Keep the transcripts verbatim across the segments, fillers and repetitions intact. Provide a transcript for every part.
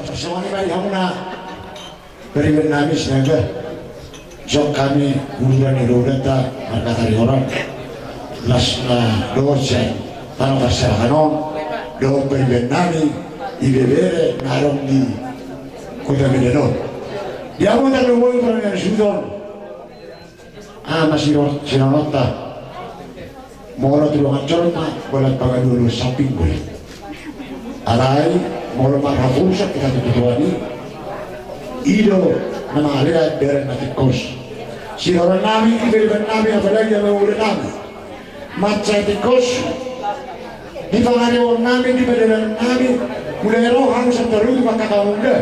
Songon i ma di hamuna pariban nami, sinaga. Jong hami uduran ni roda ta markata di orang las na dohot sian tano parserahan on dohot pariban nami ibebere na adong di Kota Medan on. Di hamu tarlumobi paranian suhut on. Ama siro sinononta. Molo tu dongan jolma bolat pangalualu samping bolat. Alai molo marhapusak kita tu tuan i, i do na mangalehon dalan na tingkos. Siroron nami, ibebere nami, apalagi ama uda nami. Mansai tingkos di pangareon nami, di pardalanan nami, mulai ro hami santaru tu mangkatahon da.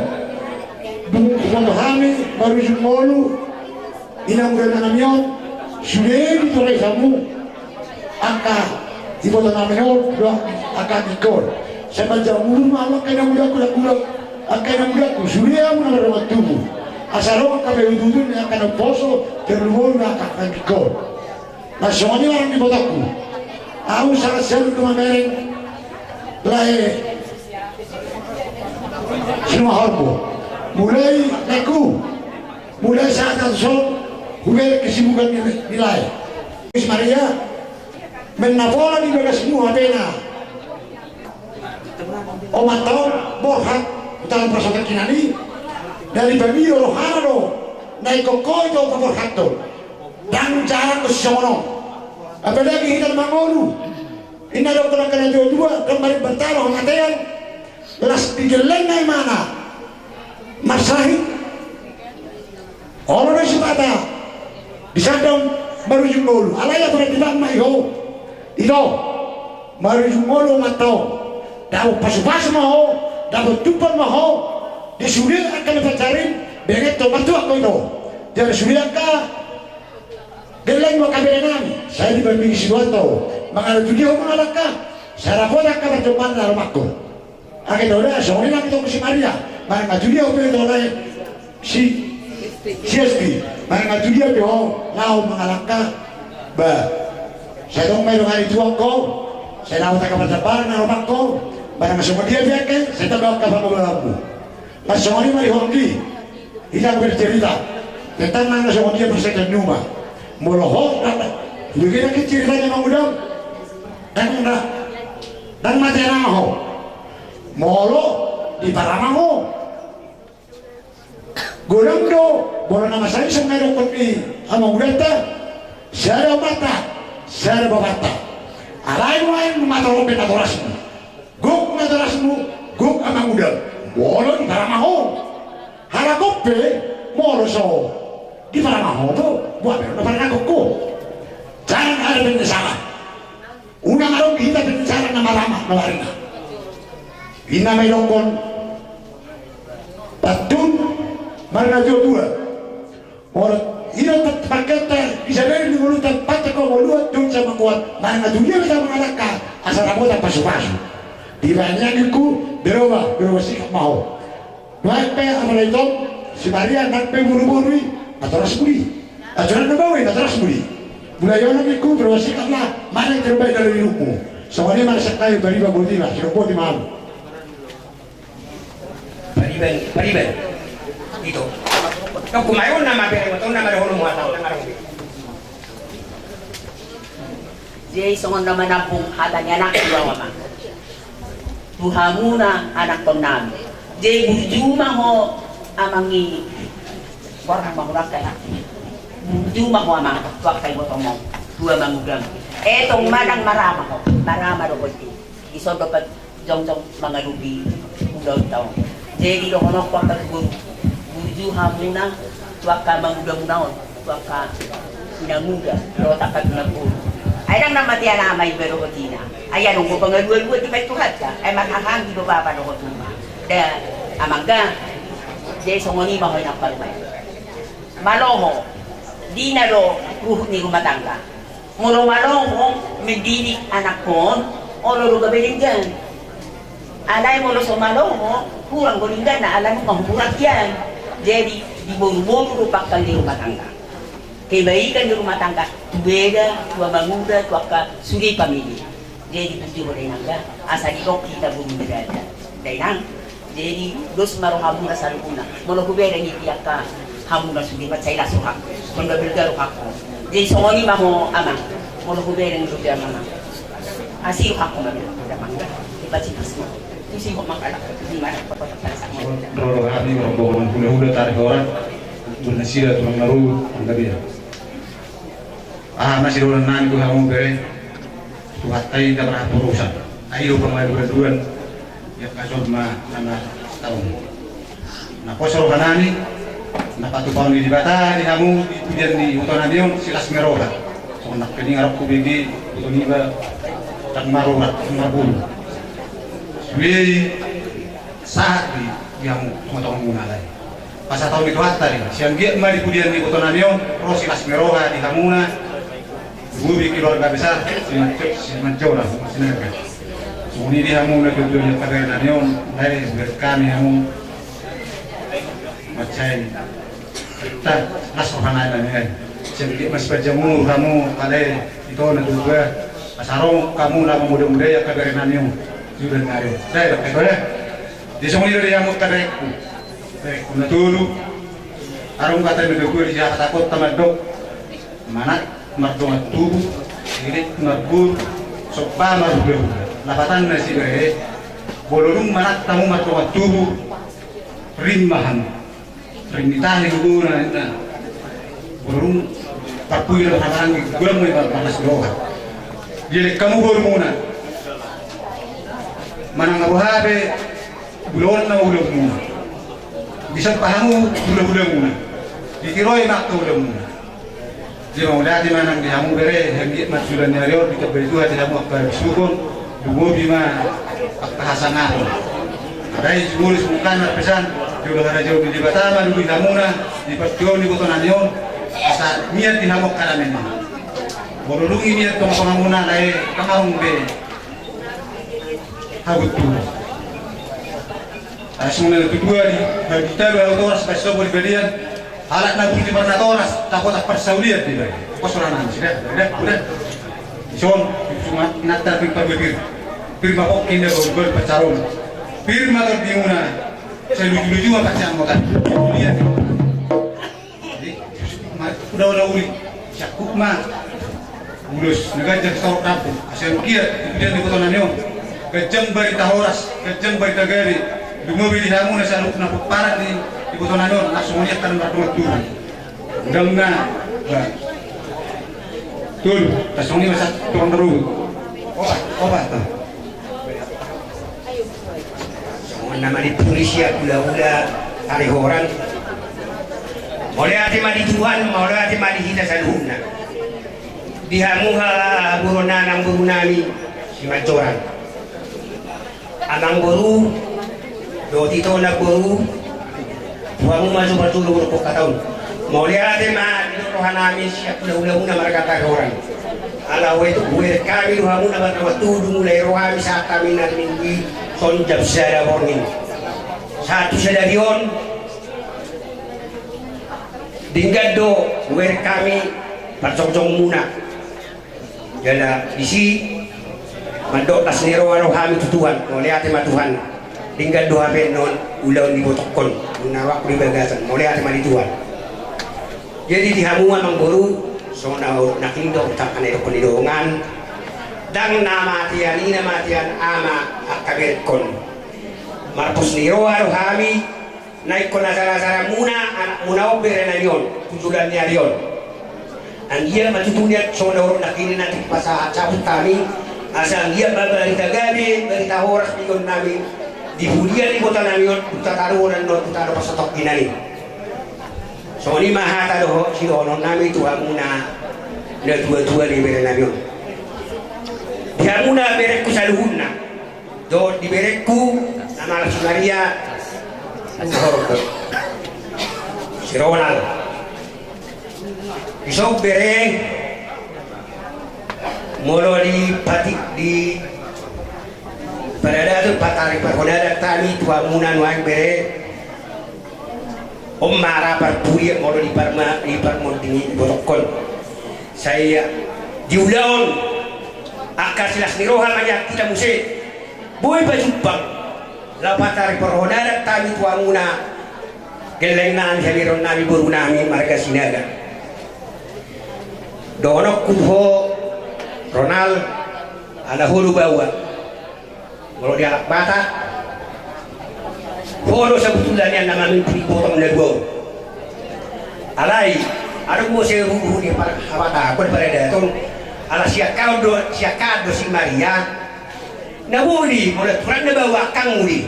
Bung, bung hami marujung ngolu. Inang uda nami on, sude ditorai hamu angka iboto nami on dohot angka tingkos. Sai manjamur ma angka inang udaku, angka inang udaku, sude hamu na mardongan tubu. Asa ro angka pe uduran ni angka na poso, tarlumobi ma angka tingkos. Na songon i ma di ibotongku. Ahu sangat sian tu mamereng lae Simalungun. Mulai laeku, mulai saat na tuson hubege kesibukan ni lae. Maria, manapola di bagasmu hape na omat taon borhat hutaon parsaulian i. Dari pamio rohana do na ingkon ho ito paborhathon. Ndang jarang do songon on. Apalagi hita na mangolu. Inna do angka na tua-tua, ndang marimbar tano hamatean. Las di gellengna imana marsahit. Olo do sipata di sandang marujung ngolu. Alai aturan di bang ma i ho. Ito marujung ngolu omat taon. Dapot pasu-pasu ma ho, dapot tumpal ma ho. Di sude angka na pajarin, benget ho, martuak ho ito. Jadi sude angka gelleng ma kabere nami. Sai di pambingsi doan to. Mangalualu dia ho mangalangka. Sai dapot angka parjombaanna romakko. Ake tau da, songon i nang tong si Maria. Manang na tu dia pe tau lae si, si S P. Manang na tu dia pe ho laho mangalangka. Ba. Sai tong ma i dongani tuak ho. Sai dapot angka parjombaanna romakko. Manang songon dia pe angka, sai tong angka pangomoanmu. Pas songon i ma di ho anggi. Hita bercerita tentang nang na songon dia persetan numa. Molo ho, nang, begini cerita ni mangudam. Nang na, nang mate nang ho. Molo diparama ho. Godang do, molo na masa i songon na dokkon ni amangudanta, sada omanta, sada bapanta. Alai nuaeng mata on pe natorasmu. Gok natorasmu, gok amangudam. Molo diparama ho. Halak on pe, molo so diparama ho do, boha pe na parana gok ho. Jangan ada penyesalan. Unang adong di hita penyesalan na marama na marina. Inna ma idokkon pantun marnatua-tua. Molo ina pangketa di sadari ni ngolunta, pante ho ngolunta, dung sama kuat, manang na tu dia pe mangalangka, asa dapotan pasu-pasu. Di banian ningku, beroba, beroba sikap ma ho. Nuaeng pe apala i tong si Maria, nang pe boru-boru i, natorasmu di. Acuran na bau i, natorasmu di. Mulai on ningku, beroba sikap ma, manang terbaik dalam hidupmu. Songon i ma na sangkali bariba boti ma, sidok boti ma ahu. Pariban, pariban. Ito. Tong kumayon nama bere, tong nama dahulu muatan, tong arung. Jadi songon na manampung hata ni anak dua mama. Tu hamuna anakkon nami. Jadi burju ma ho amang i. Borhat ma ho anak. Burju ma ho amang, tu angka ibotom on. Dua mangudam. Eh tong manang marama ho. Marama do ho i. Ison do pat jongjong mangadopi ulaonta on. Jadi dohononku angka tubu, burju hamuna tu angka mangudamuna on, tu angka inanguda dohot angka tulang boru. Ai ndang na mate anak ma iba dohot ina. Ai adong do pangalualuan dibaen Tuhanta. Ai marhahaanggi do bapa dohot uma. Da amangga. Jadi songon i ma ho inang parumaen. Malo ho. Dina do ruhut ni rumah tangga. Molo malo ho mendidik anakkon, olo do gabe denggan. Alai molo so malo ho, hurang do dengganna ala nunga humurang hian. Jadi di boru-boru do pangkal ni rumah tangga. Kebaikan di rumah tangga, tu beda, tu amanguda, tu angka sude pamili. Jadi burju ho da inangga, asa didok hita boru ni raja. Da inang. Jadi dos ma rohamuna saluhutna. Molo hubereng i di angka hamuna sude, mansai las rohangku, manggabilga rohangku. Jadi songon i ma ho amang, molo hubereng do di amang, asi rohangku ma. Mangga dipacipas ma. Tusi ho mangkalak. Di mana kota pada sama. Roro hami rombongan hulahula Tarihoran, tu nasida tulang na ro, manggabean. Aha ma sidohonon nami tu hamu bere? Tuhanta i na marhaposan. Ai do pangaduaduan. Ia kason ma nama taon. Na pos roha nami, na patupahon ni Debata di hamu di pudian ni iboto nami on, silas ni roha. Songon nangkin i nga rap hubege iboto niba, ndang marurat, ndang marbulu. Sude i sahat di, di hamu tongatongamuna, alai pasatahon ni Tuhanta do i. Sai anggiat ma di pudian ni iboto nami on ro silas ni roha di hamuna, di keluarga besar Simanjorang, Simanjorang Sinaga. Songon i di hamu natuatua ni angka bere nami on, alai bereng hami hamu, mansai las roha nami, alai sai anggiat ma sipanjang umur hamu, alai ito natuatua, asa ro hamu laho mamodamodai angka bere nami on di ulaon ni ari on. Alai, bahen hami do, alai. Di songon i do di hamu angka berekku, berekku na tolu. Adong hata ni natuatua di hata Batak mandok: Manat mardongan tubu, irik marboru, somba marhulahula. Lapatanna, si bere, molo dung manat hamu mardongan tubu, rim ma hamu. Rim ni tahi do gona, ninna. Molo dung parpudi do hamaranggi, godang ma i marlas ni roha. Dielek hamu borumuna. Manang boha pe ulaonna, ulaonmuna. Disomba hamu hulahulamuna. Ditiroi ma angka ulaonmuna. Jadi mauliate ma nang di hamu bere, anggiat ma di ulaon ni ari on ditambai Tuhan di hamu angka habisuhon, lumobi ma angka hasangapon. Alai jumolo sungkun marpesan, jolo harajaon ni Debata ma di hamuna di partingkian ni iboto nami on, asa mian di hamu angka dame. Molo dung i mian tongatongamuna, alai ndang adong be habutuhon. Asa songon na tutu di, di taba hau toras, asa sopo di balian. Halak na boti marnatoras, tapotak parsaulian, dibaen. Pos roha nami, suda, suda, suda. Dison, cuma inanta pir parbepir. Pir ma pongki na gol-gol pacarona. Pir ma tondimuna. Sai lujuluju ma pacarona. Suda, suda uli. Sakup ma. Ulos na ganjang saur kampung, asa anggiat di pudian ni iboto nami on ganjang barita horas, ganjang barita gabe, lumobi di hamuna saluhutna pomparan ni iboto nami on, na songon i angka na mardongan tubu. Ndang na, ba. Tolu, asa songon i ma sahat tu angka na ruhut. Opat, opat, to. Songon na manimpuli sian hulahula Tarihoran. Mauliate ma di Tuhan, mauliate ma di hita saluhutna. Di hamu haburon nami, amangboru nami Simanjorang. Amangboru dohot ito namboru, tu hamu ma jo parjolo boru hata on. Mauliate ma di roha nami sian hulahulamuna marga Tarihoran. Ala hubereng hami tu hamu na mardongan tubu, dung mulai ro hami sahat hami na di minggu i, songon jam sada borngin sahat tu sadari on. Denggan do hubereng hami parjongjongmuna. Jala disi mandok las ni roha do hami tu Tuhan, mauliate ma Tuhan. Denggan do hape annon ulaon ni ibotongkon, na rohangku di bagasan, mauliate ma di Tuhan. Jadi di hamu amangboru, songon na hudok nangkin do, tangkas na didokkon ni dongan. Ndang na matean ina, matean ama angka berengkon. Marpos ni roha do hami, na ingkon asarasaramuna anakmuna on, bere nami on, tu joloan ni ari on. Anggiat ma tutu nian songon na hudok nangkin i na dipasahat saput hami, asa anggiat ma barita gabe, barita horas di iboto nami, di pudian ni iboto nami on, tu tano on annon, tu tano parsatongkinan i. Songon i ma hata dohot sidohonon nami tu hamuna natuatua ni bere nami on. Di hamuna berengku saluhutna. Dohot di berengku na marhaha si Maria, si Ronald. Dison bere, molo di pati, di paradaton, patari parhonadan hami tu hamuna nuaeng bere. On ma ra parpudi molo di parma, di parmonding ni ibotongkon. Sai di ulaon angka silas ni roha ma nian hita muse. Boi pajumpang. Laho pasahat parhorasan nami tu hamuna, gelleng nami, hamiron nami, boru nami marga Sinaga. Dohononku tu ho, Ronald, ala ho do baoa. Molo di halak Batak, ho do sabotulna nian na mamimpin ibotong na dua on. Alai adong muse ruhut ni parhabataon, paradaton, ala siangkangan do, siangkangan do si Maria. Na boi do, molo aturan na baoa angkang do.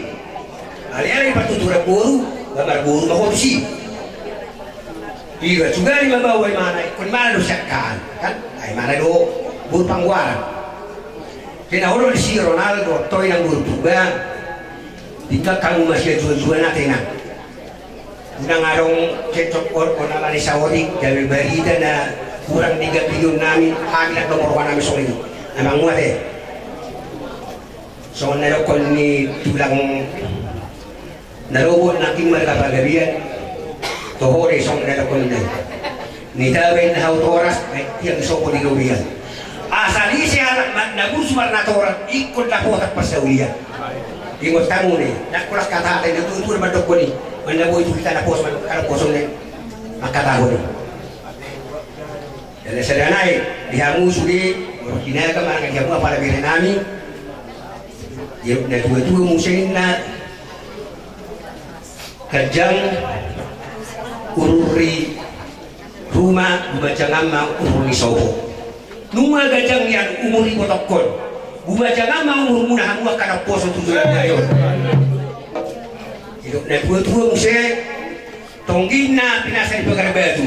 Alai ala i partuturan boru, ba marboru ma ho tusi. Iba juga di ma baoa imana, ingkon imana do siangkangan, kan? Ai imana do boru panggoaran. Kena olo di si Ronald, dohot ho inang boru Purba. Tinggal hamu ma sian jual-jual na tenang. Unang adong cekcok on, on ala ni saotik, gabe barita na hurang di gabe on nami, hami nang do roha nami songon i. Amang muate. Songon na dokkon ni tulang na robot nangkin marga Pagabean, toho do songon na dokkon na i. Nitabe na hau toras, eh, tiang sopo di robean. Asal ise anak ma-, na burju marnatoras, ingkon dapotan parsaulian. Ingot hamu ne, ndang holan hata-hata ni natuatua mandokkon i, manang na boi tu hita na pos, manang na poso ne, manghatahon i. Jala sada nai, di hamu sude, boru Sinaga, manang di hamu apala bere nami, di natuatua muse ninna, ganjang urur ni ruma, gumanjangan ma urur ni sopo. Nunga ganjang nian umur ni ibotongkon, gumanjangan ma umurmuna hamu angka na poso tu joloan ni ari on. Didok natuatua muse, tonggina pinasa di pagar batu.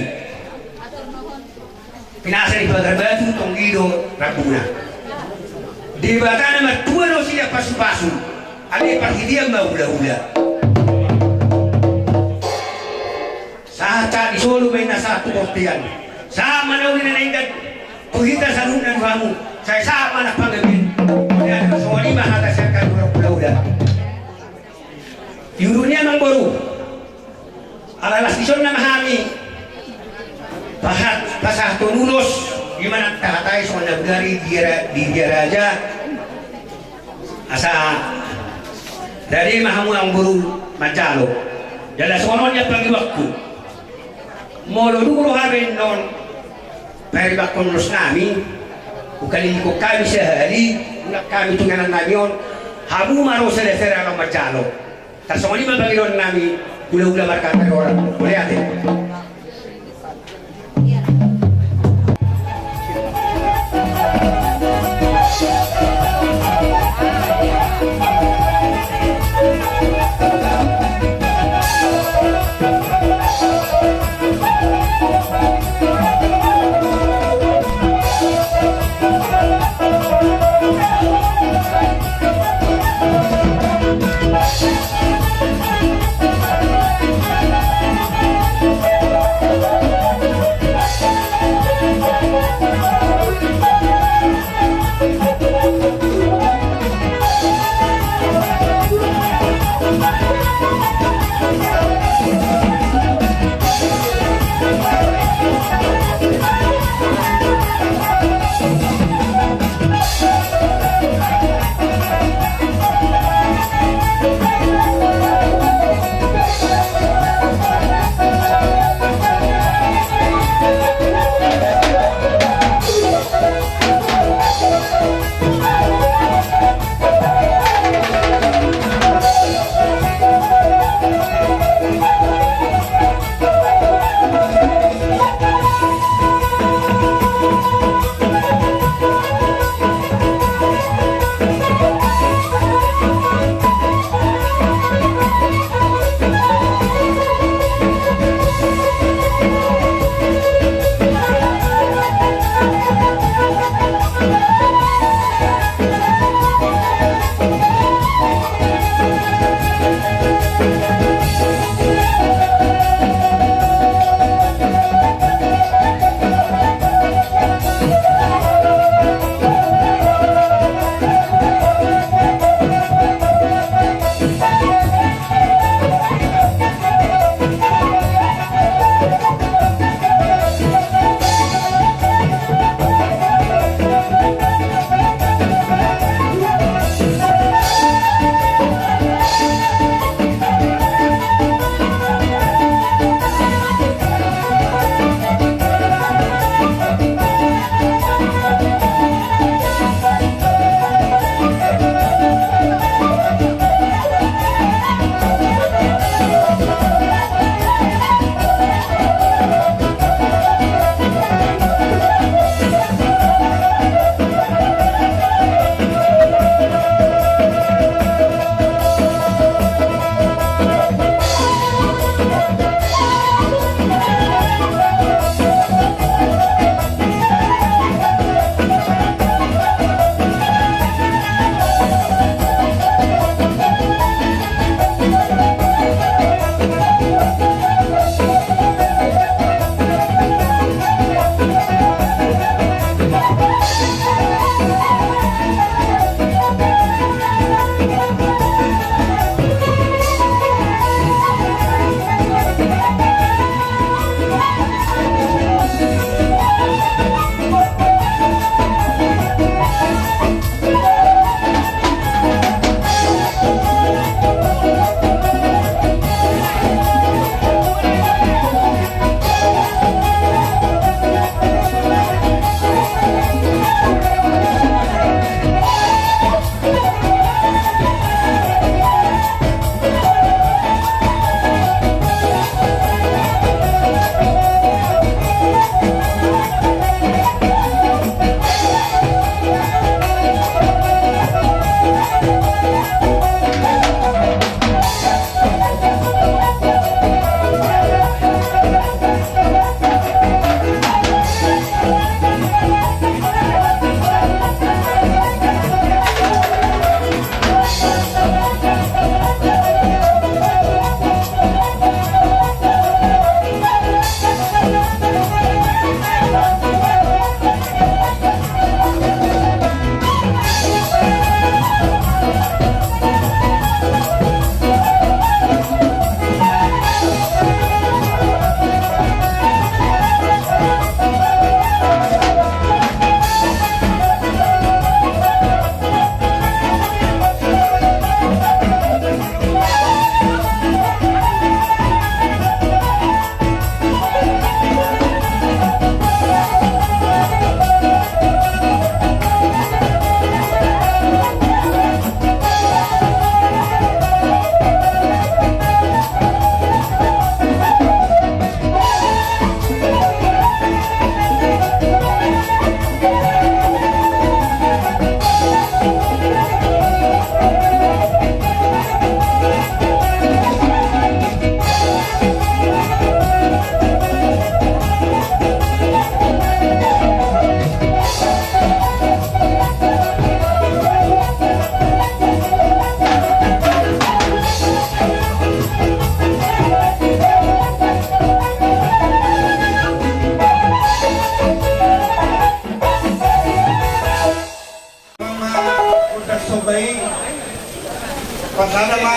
Pinasa di pagar batu, tonggi do rambuna. Debata na martua do sian pasupasu, ale parhitean ma hulahula. Sahat-sahat ni solu ma inna sahat tu bontean. Sahat ma na uli na naeng tu hita saluhutna tu hamu. Sai sahat ma na pangamin. Songon i ma hata sian hami hulahula. Di urut ni amang boru. Ala las dison nama hami pasahat, pasahathon ulos, di mana tahatai songon na bodari di dia, di dia raja. Asa jadi ma hamu amang boru manjalo. Jala songon on nian pangidoanku. Molo dung roha be annon pairibakkon ulos nami, hukalilingkon hami sahali, mulak hami tu inganan nami on, hamu ma ro sada-sada laho manjalo. Tarsongon i ma pangidoan nami, hulahula marga Taruara. Mauliate.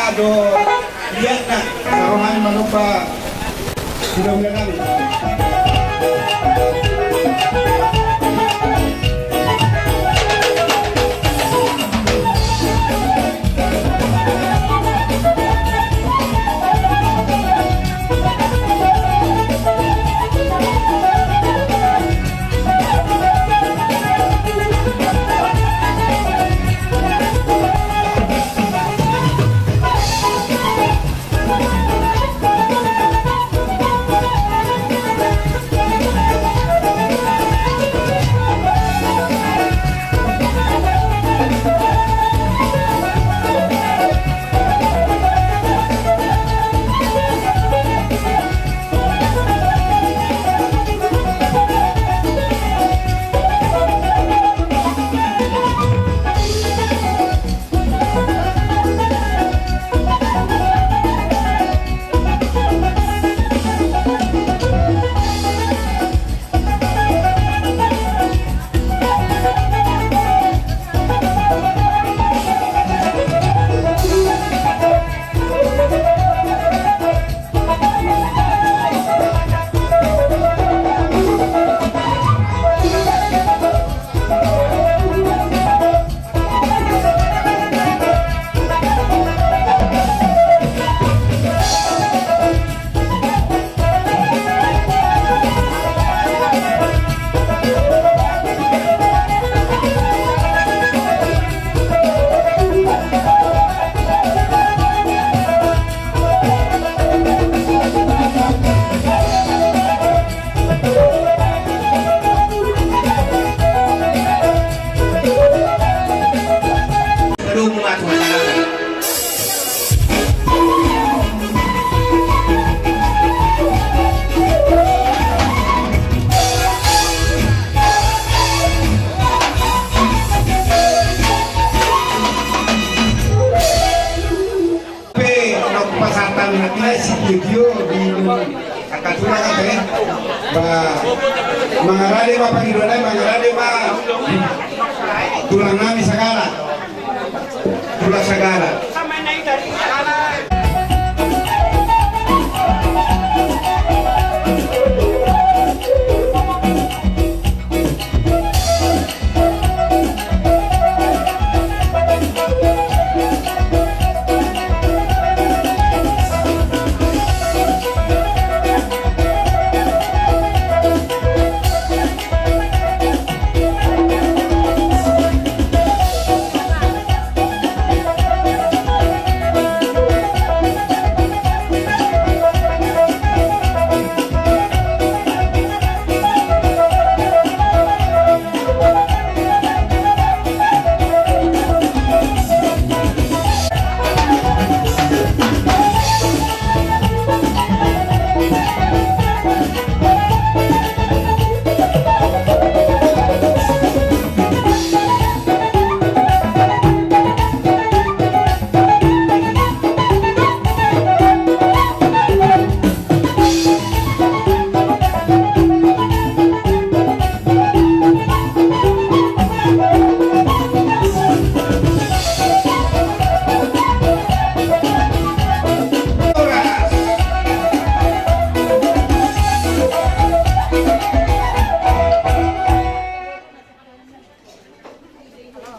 Ado liatna, ro hami manomba. Mudah-mudahan kami. Pe, nang pasahat hami na tio, sitio-tio di angka tulang ate. Ba, mangarade ma pangidoan nami, mangarade ma tulang nami sagala. Tulang sagala.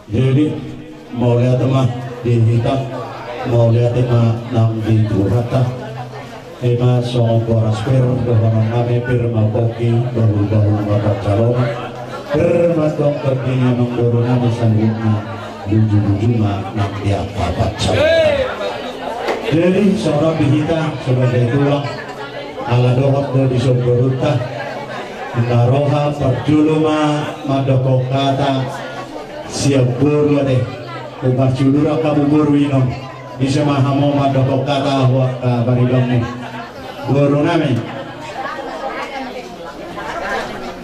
Jadi, mauliate ma di hita, mauliate ma nang di Tuhanta. Ima songon boras pir, dohonon nami pir ma pongki, bahul-bahul ma pansalongan. Pir ma tongtong di amangboru nami saluhutna, luju-luju ma nang di angka pansalongan. Jadi, songon di hita sebagai tulang, ala dohot do di somborunta, na roha parjolo ma mandokkon hata sian boru ate. Umparjolo do hamu boru inon. Ise ma hamu mandokkon hata, ahu angka paribanmu. Boru nami.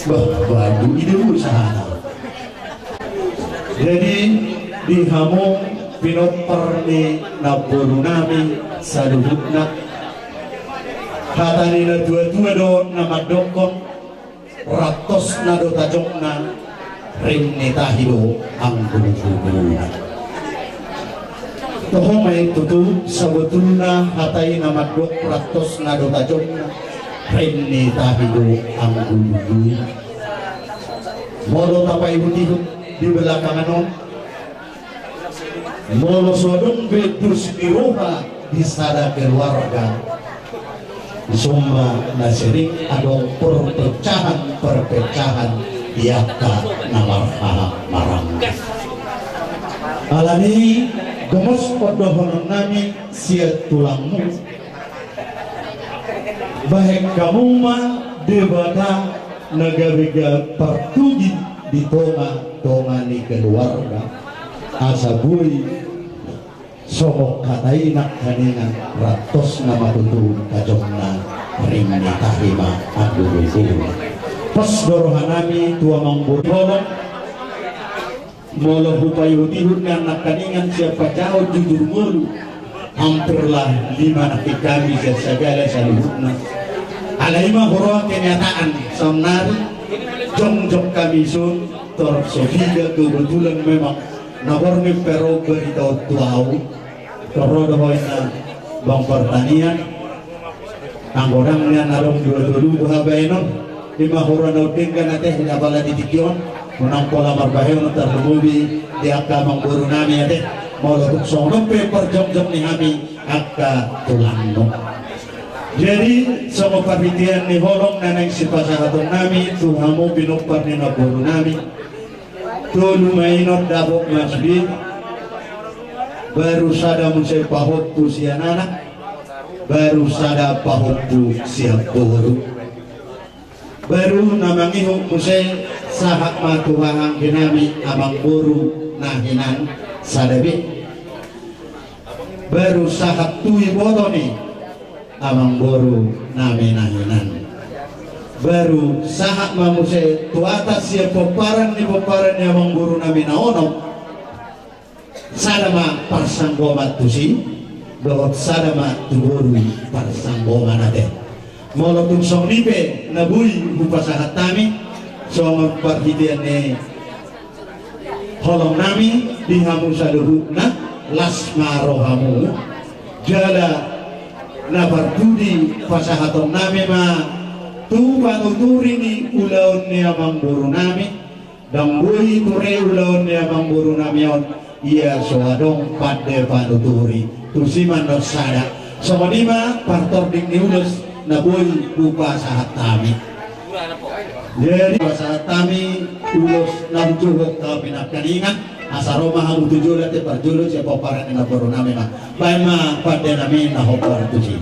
Bah, bah, ide mu sahana. Jadi, di hamu pinompar ni namboru nami saluhutna, hata ni na tua-tua do na mandokkon, rantosna do tajokna, rim ni tahi do anggo guguna. Toho ma i tutu, sabotulna hata i na mandok, rantosna do tajomna, rim ni tahi do anggo lului. Molo tapaihut-ihut di belakangan on, molo so adong be dos ni roha di sada keluarga, songon na sering adong perpecahan-perpecahan di angka na marhaha maranggi. Alani i gomos do dohonon nami sian tulangmu, bahen hamu ma Debata na gabe ga-, partugin di tonga-tonga ni keluarga, asa boi songon hata i nangkaningan, rantosna ma tutu tajomna, rim ni tahi ma anggo lului. Pos do roha nami tu amangboru. Molo hupaihut-ihut nangkaningan sian pasahat jujur ngolu, hampir lah lima nangkin hami sian sagala saluhutna. Alai ma huroha kenyataan, saonari jongjong hami son, torop so piga kebetulan memang na borngin pe ro barita on tu ahu. Ro do ho inna bang partanian. Anggo dang nian adong dua tolu buha baenon, ima huroha na undenggan ate, apala di tingki on, unang pola marbahenon tarlumobi di angka amangboru nami ate, molo tung songon on pe parjongjong ni hami angka tulangmu. Jadi songon parhitean ni holong na naeng sipasahaton nami tu hamu pinompar ni namboru nami, tolu ma i non dapot ma sude, baru sada muse pahompu sian anak, baru sada pahompu sian boru. Baru na mangihut muse sahat ma tu haha anggi nami amangboru na hinan sada be. Baru sahat tu iboto ni amangboru nami na hinan. Baru sahat ma muse tu atas sian pomparan ni pomparan ni amangboru nami na onom. Sada ma parsanggoman tusi, dohot sada ma tu boru parsanggoman ate. Molo tung songon i pe na boi hupasahat hami, songon parhitean ni holong nami di hamu saluhutna, las ma rohamu. Jala na parpudi pasahaton nami ma tu panuturi ni ulaon ni amangboru nami, dang boi ture ulaon ni amangboru nami on, ia so adong pande panuturi. Tusi ma non sada. Songon i ma partording ni ulos na boi hupasahat hami. Jadi pasahat hami ulos na hujohot hami nangkaningan, asa ro ma hamu tu jolo ate parjolo sian pomparan ni namboru nami ma. Baen ma pande nami na hombar tusi.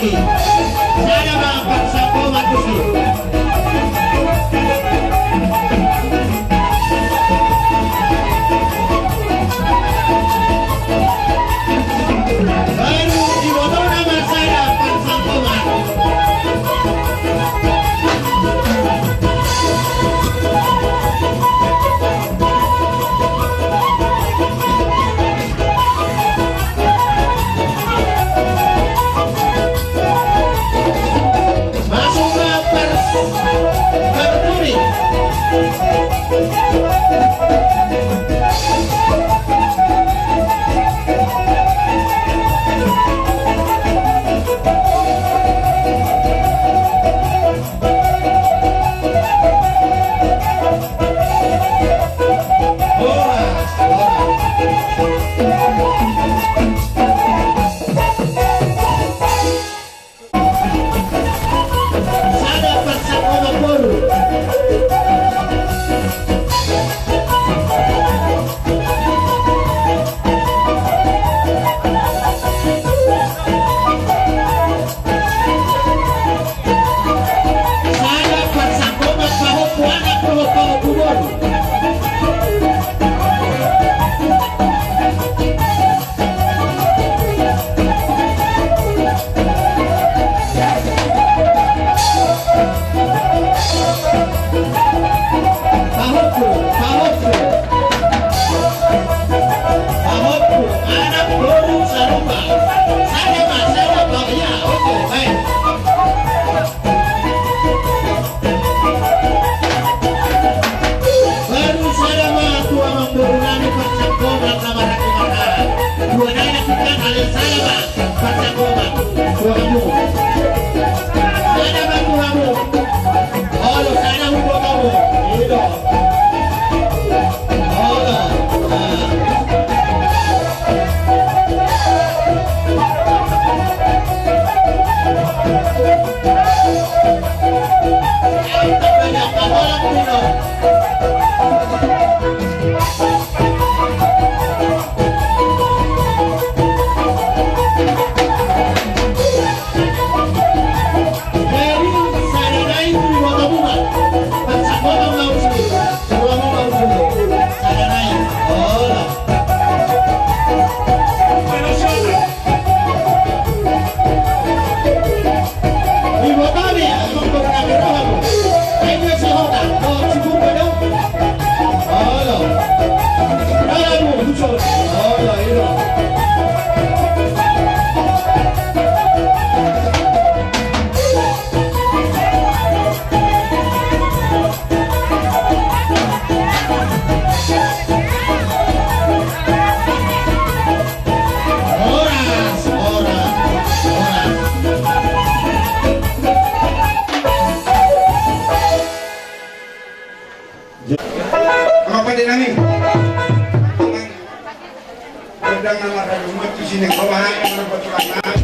Sada ma parsangkoman tusi. Baru dibotona ma sada parsangkoman. Baru sada ma tu amangboru nami parsangkoman na marhaha. Dua nai na kita kali sada ma parsangkoman. Dua hamu. Sada ma tu hamu. Olo sada huboto hamu. Ido. Olo. Amang pande nami. Pedang nama raja umat di sini kau bahaya nama petualang.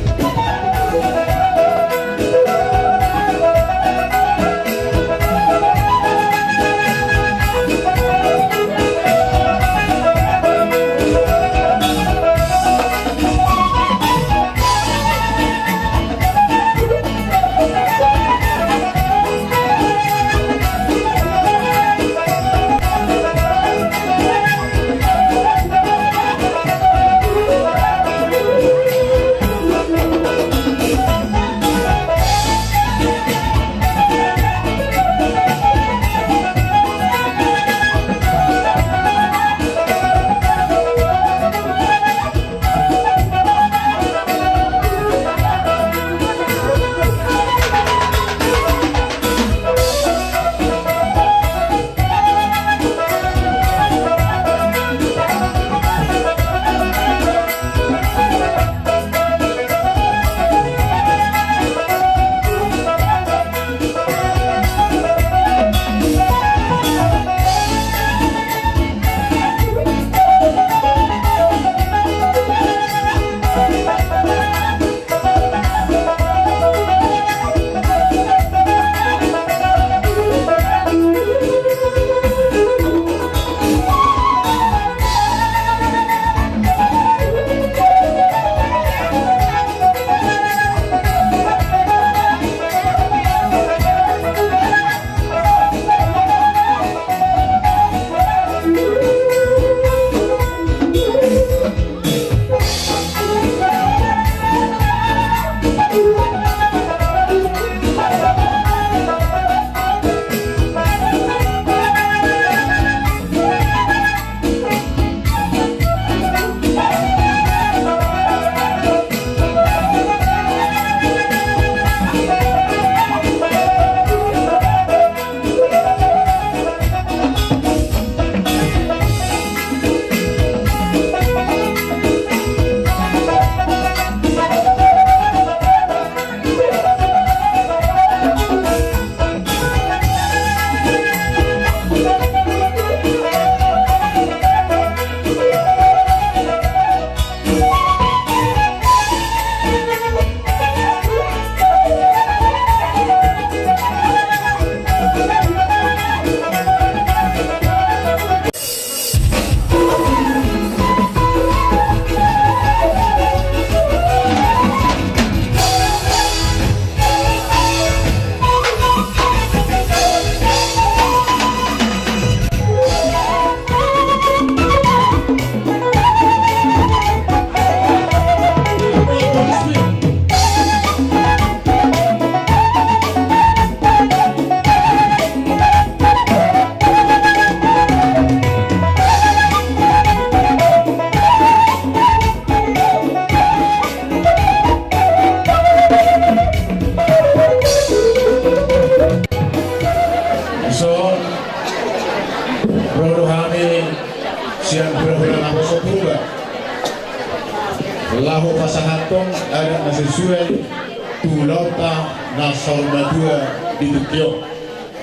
Tu ulaonta na saur matua di tingki on.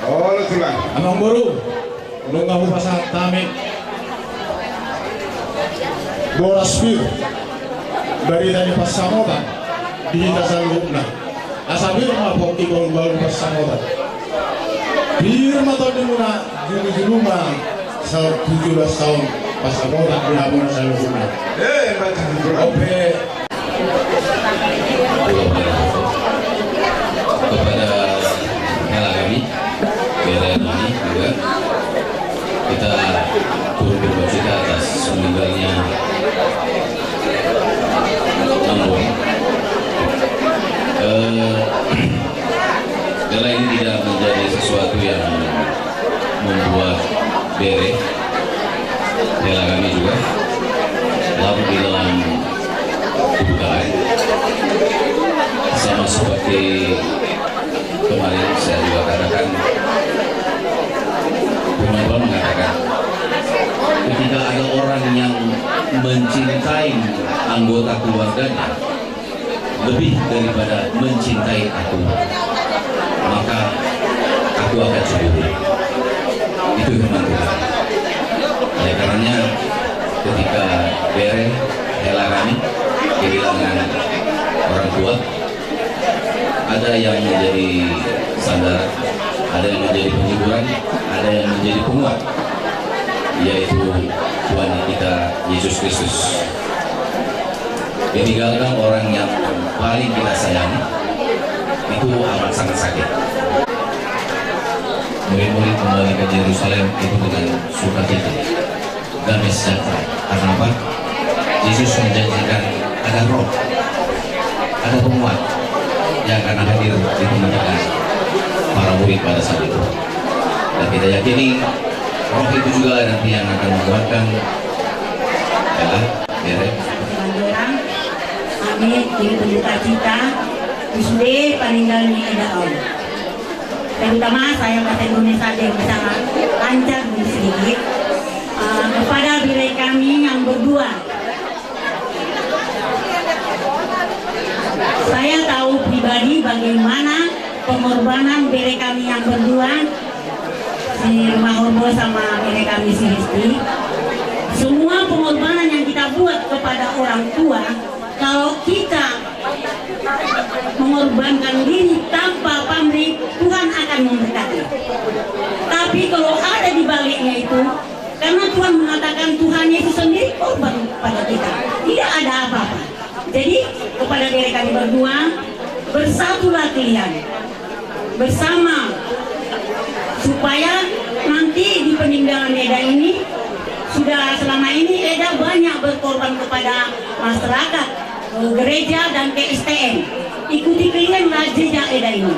Olo, Tulang. Amangboru, nunga hupasahat hami boras pir, barita ni pansamotan di hita saluhutna. Asa pir ma pongki bahulbahul pansamotan. Pir ma tondimuna, julujulu ma saur tu julu on pansamotan di hamuna saluhutna. Eh, baca julu. Oke. Kepada hela kami, bere nami juga, kita turut berduka cita atas meninggalnya Ambon. Eh, hela ini tidak menjadi sesuatu yang membuat bere, hela kami juga larut di dalam kedukaan. Sama seperti kemarin saya juga katakan, teman-teman mengatakan, ketika ada orang yang mencintai anggota keluarganya, lebih daripada mencintai aku, maka aku akan cemburu. Itu firman Tuhan. Oleh karenanya, ketika bere, hela kami kehilangan orang tua, ada yang menjadi sandaran, ada yang menjadi penghiburan, ada yang menjadi penguat, yaitu Tuhan kita Yesus Kristus. Ditinggalkan orang yang paling kita sayangi, itu amat sangat sakit. Murid-murid kembali ke Yerusalem itu dengan sukacita, damai sejahtera. Karena apa? Yesus menjanjikan ada roh, ada penguat yang akan hadir di tengah-tengah para murid pada saat itu. Dan kita yakini roh itu juga nanti yang akan menguatkan, ya, Bere. Hami turut berduka cita di sude paninggal ni eda on. Terutama saya bahasa Indonesia biar bisa lancar sedikit. Eh, kepada bere kami yang berdua, saya tahu pribadi bagaimana pengorbanan bere kami yang berdua, si Rumah Horbo sama bere kami si Hesti. Semua pengorbanan yang kita buat kepada orang tua, kalau kita mengorbankan diri tanpa pamrih, Tuhan akan memberkati. Tapi kalau ada di baliknya itu, karena Tuhan mengatakan Tuhan Yesus sendiri korban pada kita, tidak ada apa-apa. Jadi, kepada bere kami berdua, bersatulah kalian bersama, supaya nanti di peninggalan eda ini, sudah selama ini eda banyak berkorban kepada masyarakat, eh, gereja dan K S T M. Ikuti kalian lah jejak eda ini.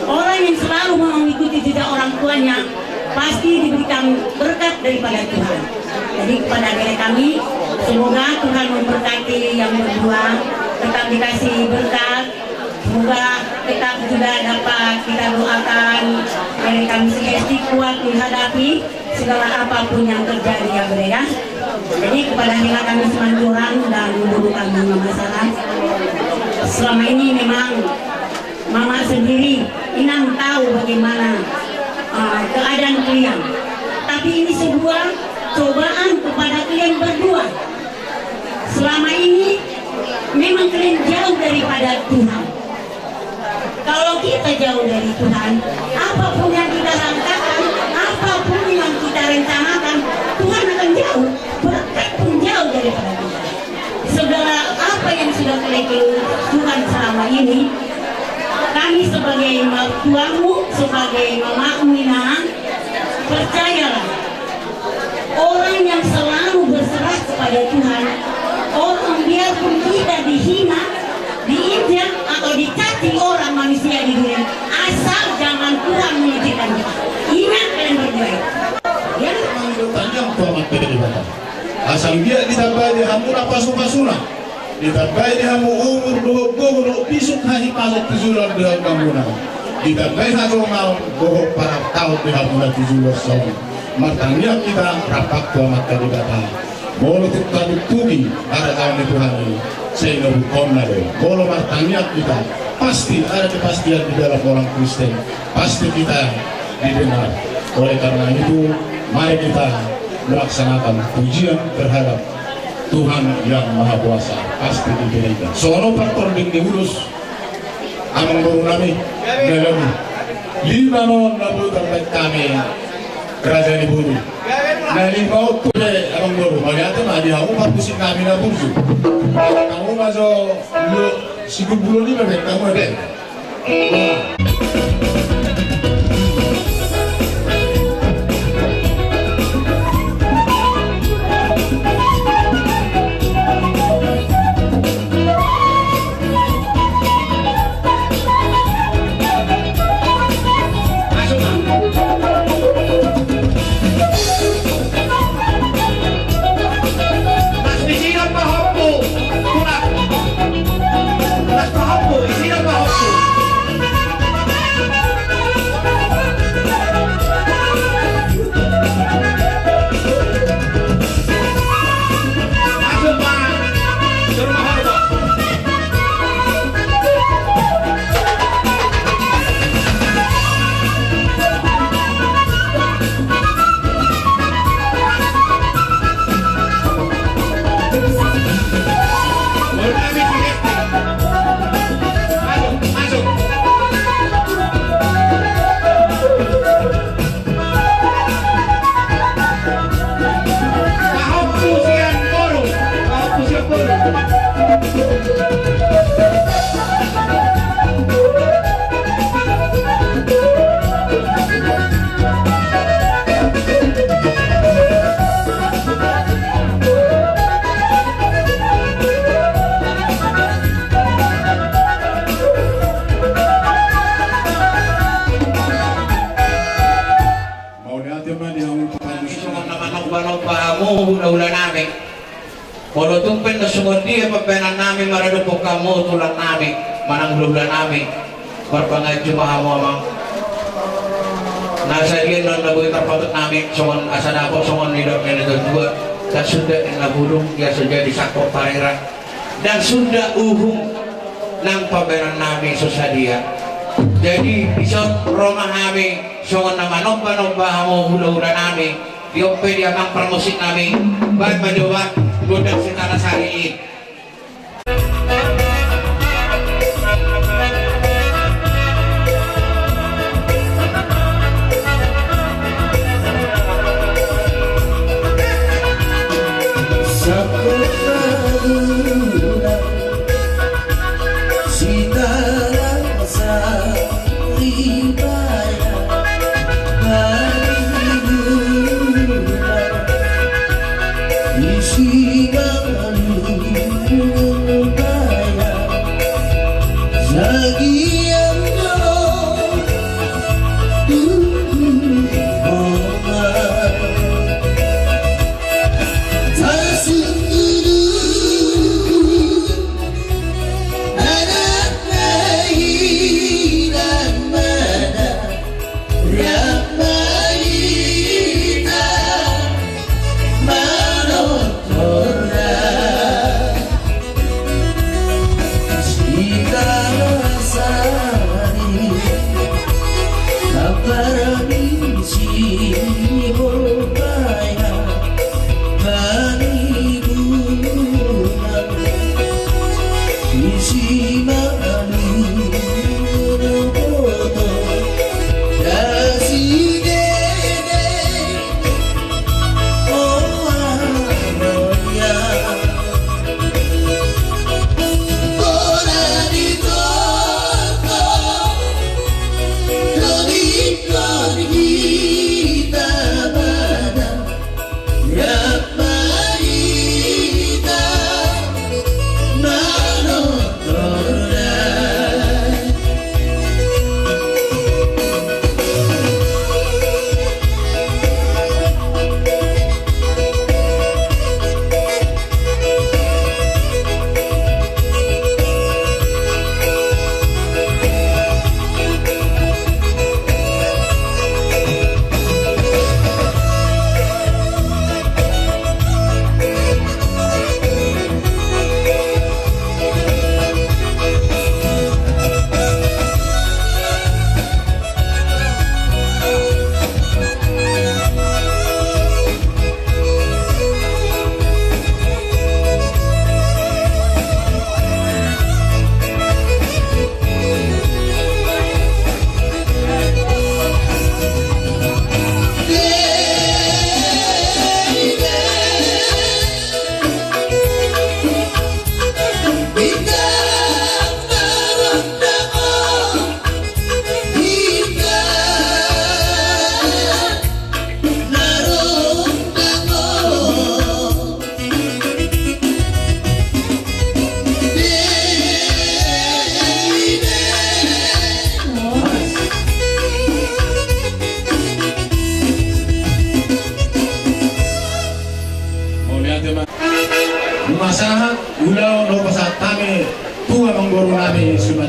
Orang yang selalu mau mengikuti jejak orang tuanya pasti diberikan berkat daripada Tuhan. Jadi kepada bere kami, semoga Tuhan memberkati yang berdua, tetap dikasih berkat, semoga tetap juga dapat kita doakan bere kami si Hesti kuat menghadapi segala apapun yang terjadi ya bere ya. Jadi kepada hela kami Simanjorang dan guru kami Mama Sarah. Selama ini memang Mama sendiri, Inang tahu bagaimana, eh, keadaan kalian. Tapi ini sebuah cobaan kepada kalian berdua. Selama ini memang kalian jauh daripada Tuhan. Kalau kita jauh dari Tuhan, apapun yang kita langkahkan, apapun yang kita rencanakan, Tuhan akan jauh, berkat pun jauh daripada kita. Segala apa yang sudah kalian lakukan selama ini, kami sebagai mertuamu, sebagai mamamu, Inang, percayalah, orang yang selalu berserah kepada Tuhan, orang biarpun kita dihina, diinjak, atau dicaci orang manusia di dunia, asal jangan Tuhan mengizinkan kita. Ingat kalian berdua itu. Ya. Tanyang tu Amanta Debata. Asa anggiat ditambai di hamuna pasupasuna. Ditambai di hamu umur dohot gogo dohot bisuk hahipason tu joloan di hamuna. Ditambai hatongaon dohot parartaon di hamuna tu joloan on. Martangiang hita rap tu Amanta Debata. Molo tung tatutugi harajaon ni Tuhan i, sai na buhonna do. Molo martangiang hita, Pasti ada kepastian di dalam orang Kristen. Pasti kita didengar. Oleh karena itu, mari kita melaksanakan pujian terhadap Tuhan yang Maha Kuasa. Pasti diberikan. Songon on parpording ni ulos, amangboru nami, na gabe lima non na boi tarbaen hami raja ni boru. Na lima on tu be, amangboru, mauliate ma di hamu parmusik nami na burju. Hamu ma jo lu, sigulgulon i ma be, hamu ma be. Mauliate ma di hamu. Songon na manomba-nomba hamu hulahula nami. Molo tung pe na songon dia pambahenan nami maradophon hamu tulang nami manang hulahula nami, marpanganju ma hamu amang. Na sadia non na boi tarpatupa nami songon asa dapot songon nidok ni natuatua. Ndang suda ninna bulung ia so jadi sangkot parera. Ndang suda uhum nang pambahenan nami so sadia. Jadi dison ro ma hami songon na manomba-nomba hamu hulahula nami. Di on pe di amang parmusik nami, baen ma jo ba gondang Sitana Sari i.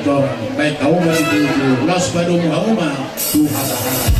Baen hamu ma tutu, laos padomu hamu ma tu hata-hata.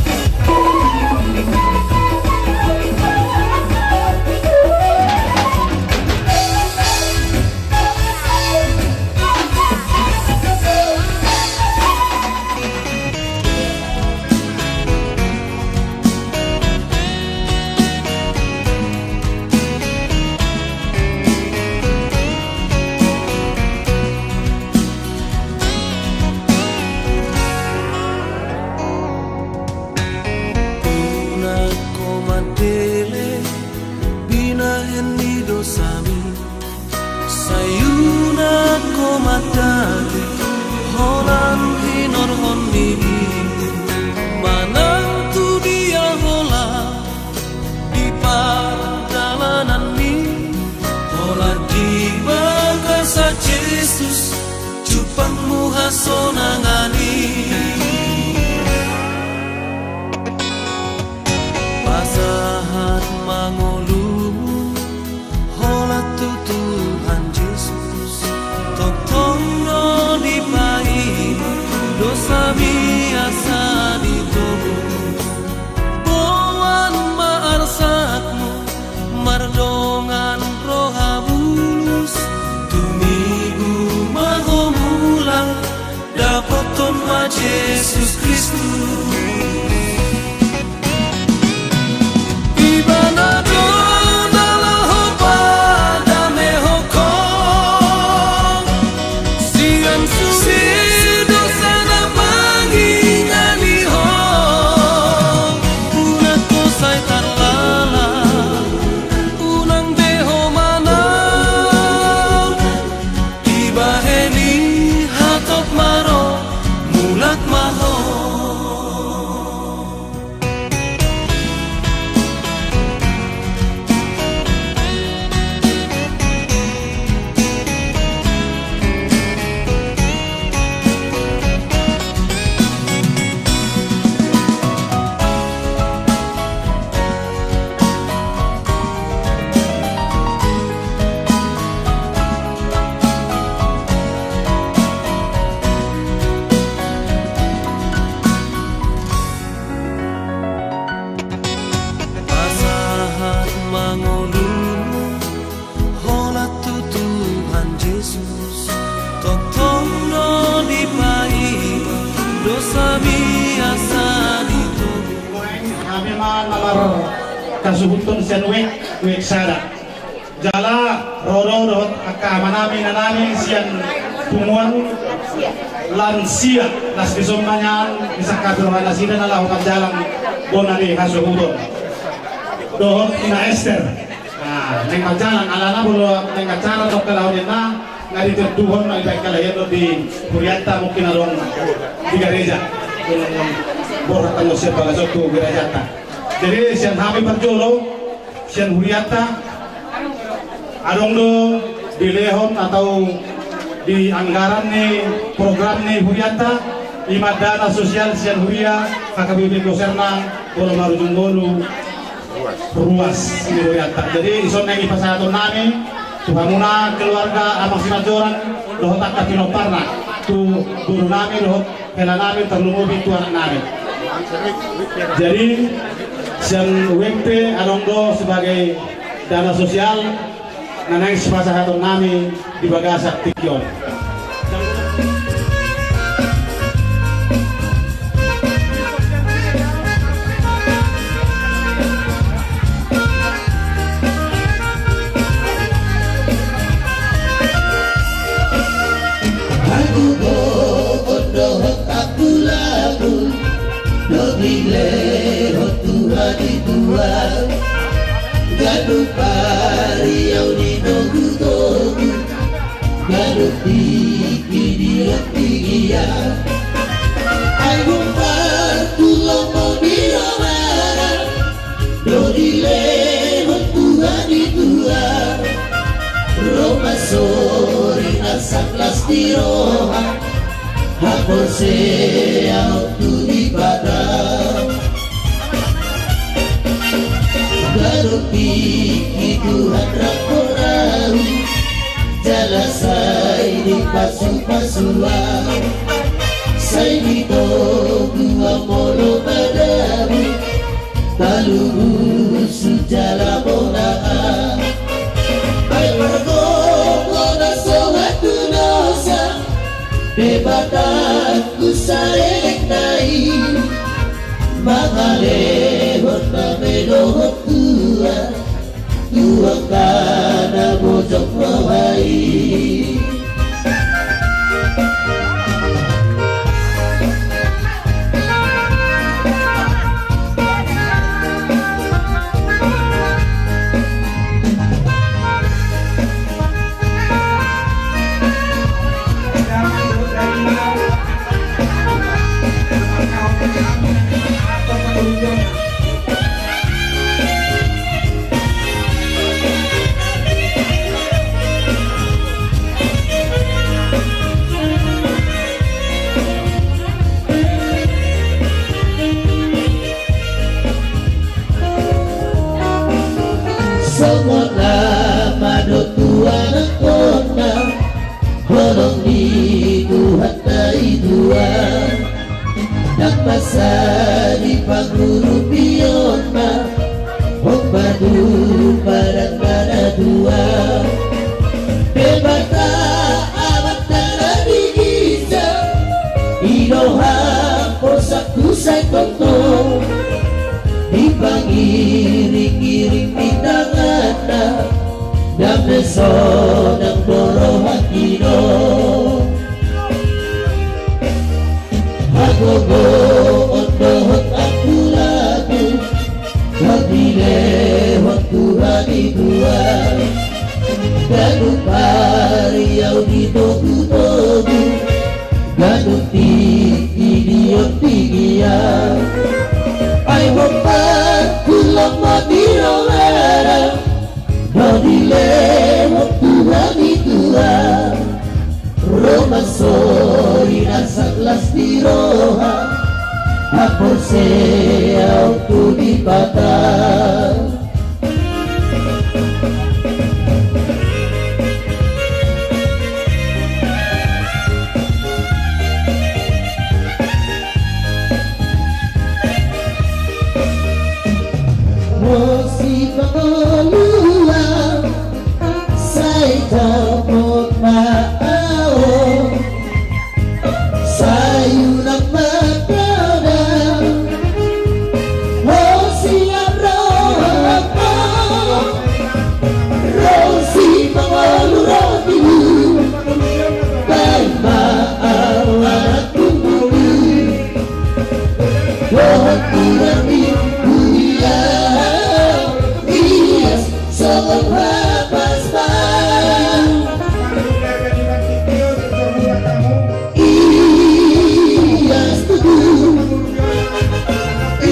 Unang ho mandele binahen ni dosami. Sai unang ho mandele holan hinorhon ni ibu manang tu dia holan di pardalananmi. Holan di bagasan Jesus jumpangmu hasonangan i. Pasahat ma ngolum holan tu Tuhan Jesus. Tongtong do dipaima dosami asa ditobus. Boan ma arsakmu mardongan roha bulus. Tumibu ma ho mulak dapothon ma Jesus Kristus. Ibana do na laho padamehonkon sian sude dosa na mangingani ho. Unang ho sai tarlala, unang be ho manang. Dibahen i hatop ma ro, mulak ma ho. Pasahat ma ngolum holan tu Tuhan Jesus. Tongtong do dipaima dosami asa ditobus. Hami ma na marhasuhuton sian wijk, wijk sada. Jala ro do dohot angka amanami inanami sian punguan lansia, las dison ma nian disangkapi roha nasida na laho manjalang bona ni hasuhuton. Dohot ina Ester. Nah, naeng manjalang alana molo naeng acara tong kalahoninna, na ditentuhon ma dibaen kalahian dohot di hurianta mungkin adong di gareja. Borhat tanggo sian bagasan tu garejanta. Jadi sian hami parjolo, sian hurianta, adong do dilehon atau di anggaran ni program ni hurianta, i ma dana sosial sian huria H K B P Koserna Bolo Marujung Ngolu ruas ni hurianta. Jadi ison naeng ipasahatonnami tu hamuna keluarga Amang Simanjorang dohot angka pinomparna, tu borunami dohot helanami, tarlumobi tu anaknami. Jadi sian U M P adong do sebagai dana sosial na naeng sipasahatonnami di bagasan tingki on. Hagogoon dohot angkulanku do dilehon Tuhan i tuak. Ganup ari au di togutogu, ganup tingki di tingki i. Ai boan tu lomo ni roha do dilehon Tuhan i tuak. Ro ma sori na sanglas di roha, haporseaon tu Debata. Ganup tingki Tuhan rap dohot au. Jala sai dipasupasu au, sai ditogu au molo madabu, talubusu jala bona au. Ai margogo na so hatunosa, Debatangku saleleng na i, mangalehon dame dohot tua, tu angka na bojong roha i. Songon na madot tu anakkonna, holong ni Tuhanta i tua. Ndang masa di pangurupionna, hombar tu padan na tua. Debata Amanta na di ginjang, i do haposanku sai tongtong, dipangiring-iring ni tanganna, dame sonang do rohangki do. Hagogoon dohot angkulaku, na dilehon Tuhan i tua. Ganup ari au ditogu-togu, ganup tingki diontigi au. Ai hombar tu lomo ni rohana, na dilehon Tuhan i tua. Romansori na sanglas ni roha, haporseaon tu Debata. Ro sipangolu au, sai tomok ma au. Sai unang ma poda, ro sian rohangku. Ro sipangolu ro tibu, baen ma au anak tumbuku. Dohot hudang ni huria, ias songon hapas ma. Ias tutu.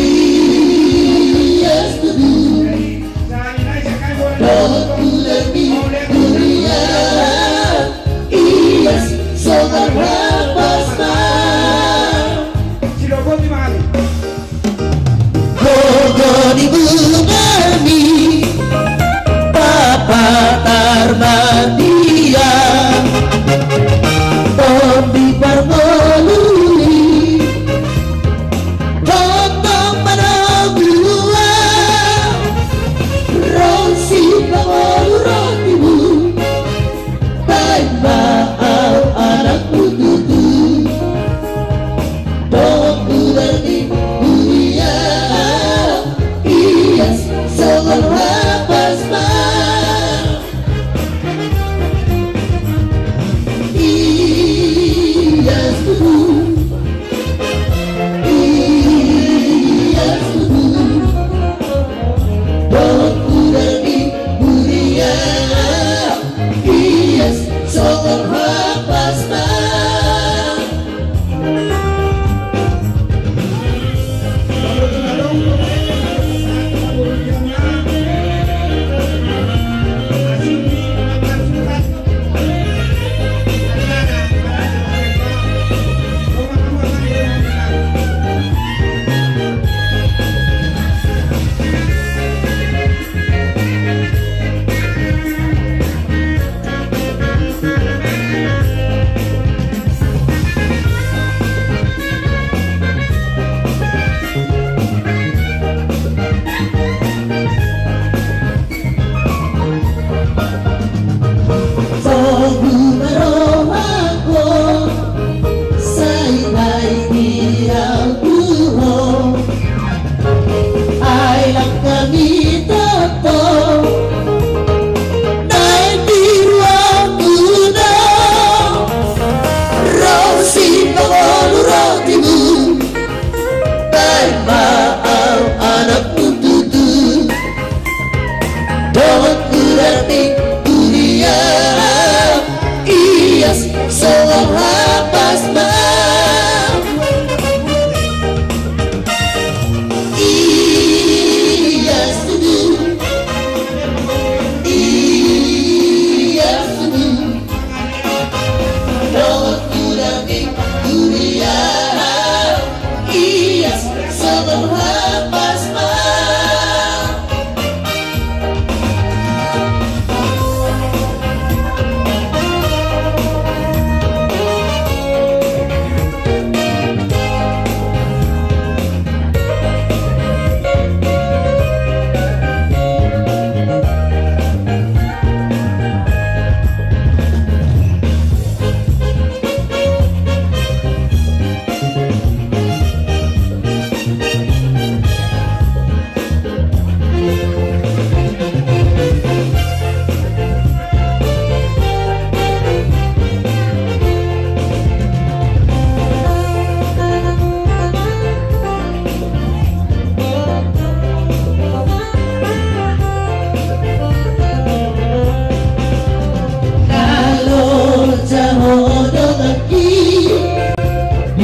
Ias tutu. Dohot hudang ni huria, ias songon hapas ma.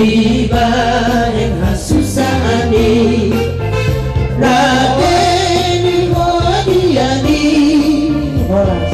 Ibaen hasusaan i, rade ni hadian i. Horas.